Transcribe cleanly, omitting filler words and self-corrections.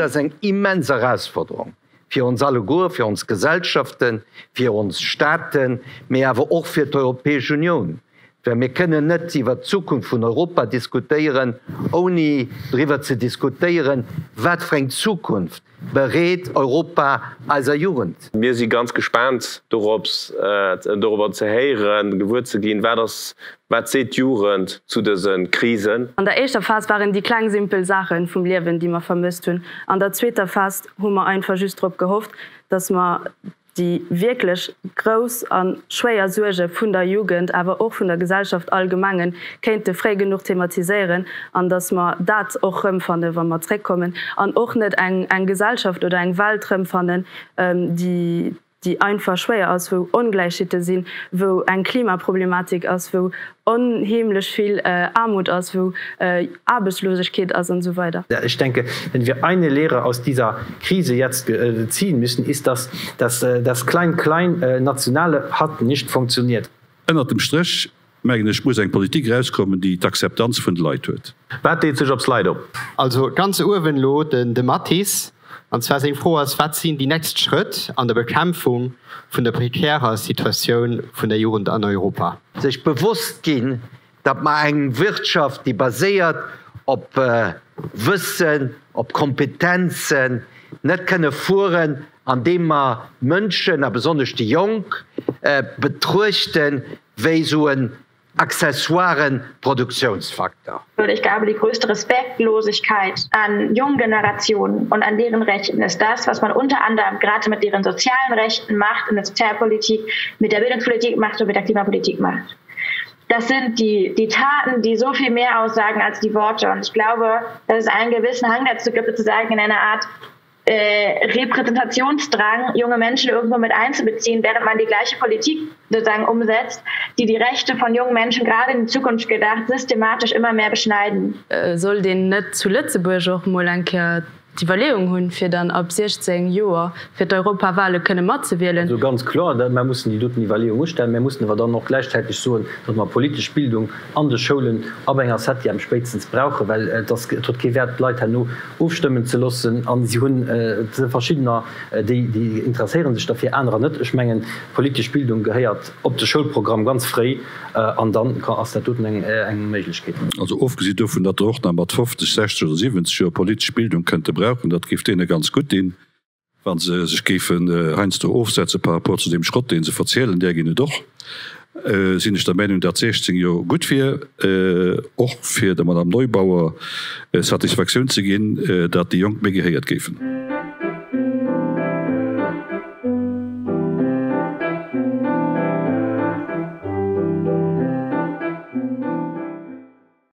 ass eng immens Erausforderung fir ons alleguer, fir ons Gesellschaften, fir ons Staaten, mee awer och fir d'Europäesch Unioun, well mir kënnen net iwwert d'Zukunft vun Europa diskutéieren, ouni driwwer ze diskutéieren, wat fir eng Zukunft bereet Europa eiser Jugend. Mir si ganz gespaant dorops, dorobber ze héieren, gewuer ze ginn, wat ass, wat seet d'Jugend zu dëse Krisen. An der éischter Phas waren déi kleng simpel Saache vum Liewen, déi mer vermësst hunn. An der zweeter Phas hu mer einfach just drop gehofft, dass mer déi wierklech grouss a schwéier Suerge vun der Jugend, awer och vun der Gesellschaft allgemengen, kéinte fréi genuch thematiséieren an dass mer dat och rëmfanne wa mer zréckkommen an och net eng eng Gesellschaft oder eng Welt rëmfannen, déi déi einfach schwéier ass, wou Ongläichheete sinn, wou eng Klimaproblematik ass, wou onheemlech vill Aarmut ass, wou Aarbechtslosegkeet ass an esou weider. Ich denke, wenn wir eine Lehre aus dieser Krise jetzt ziehen müssen, ist, dass das Klein-Klein Nationale hat nicht funktioniert. Ënnert dem Stréch, mengen ech, muss eng Politik erauskommen, déi d'Akzeptanz vun de Leit huet. Wat deet sech op Slido? Also ganz uewen elo den de Mathis, an zwar seng Fro ass, Wat sinn déi nächst Schrëtt an der Bekämpfung vun der prekärer Situatioun vun der Jugend an Europa? Sech bewosst ginn, datt mer eng Wirtschaft, déi baséiert op Wëssen, op Kompetenzen, net kënne fueren, andeem mer d'Mënschen, a besonnesch déi Jonk, betruechten wéi esou en accessoiren Produktionsfaktor. Ich glaube, die größte Respektlosigkeit an jungen Generationen und an deren Rechten ist das, was man unter anderem gerade mit deren sozialen Rechten macht, in der Sozialpolitik, mit der Bildungspolitik macht und mit der Klimapolitik macht. Das sind die, die Taten, die so viel mehr aussagen als die Worte. Und ich glaube, dass es einen gewissen Hang dazu gibt, sozusagen in einer Art äh, Repräsentationsdrang, junge Menschen irgendwo mit einzubeziehen, während man die gleiche Politik sozusagen umsetzt, die die Rechte von jungen Menschen gerade in die Zukunft gedacht systematisch immer mehr beschneiden. Äh, sollt een net zu Lëtzebuerg och mol eng Kéier d'Iwwerleeung hunn, fir dann ab 16 Joer fir d'Europawale kënne matzewielen? Also ganz kloer, mer mussen déi doten Iwwerleeung ustellen. Mer mussen awer dann och gläichzäiteg soen, datt mer politesch Bildung an de Schoulen ab enger Septième spéitstens brauchen, well et ass, et huet kee Wäert, d'Leit herno ofstëmmen ze loossen. A si hunn verschiddener, déi, déi interesséiere sech derfir, anerer net. Ech mengen, politesch Bildung gehéiert op de Schoulprogramm ganz fréi an dann ass dat doten eng Méiglechkeet. Also ofgesi dovun, datt der och nach mat 50, 60 oder 70 Joer politesch Bildung kënnte brauchen, dat géif deene ganz gutt dinn, wa se sech géifen heiansdo ofsetze par rapport zu deem Schrott, dee se verzielen, där ginn et och, sinn ech der Meinung, datt 16 Joer gutt wier, och fir der Madame Neubauer Satisfaktioun ze ginn, datt déi Jonk méi gehéiert géifen.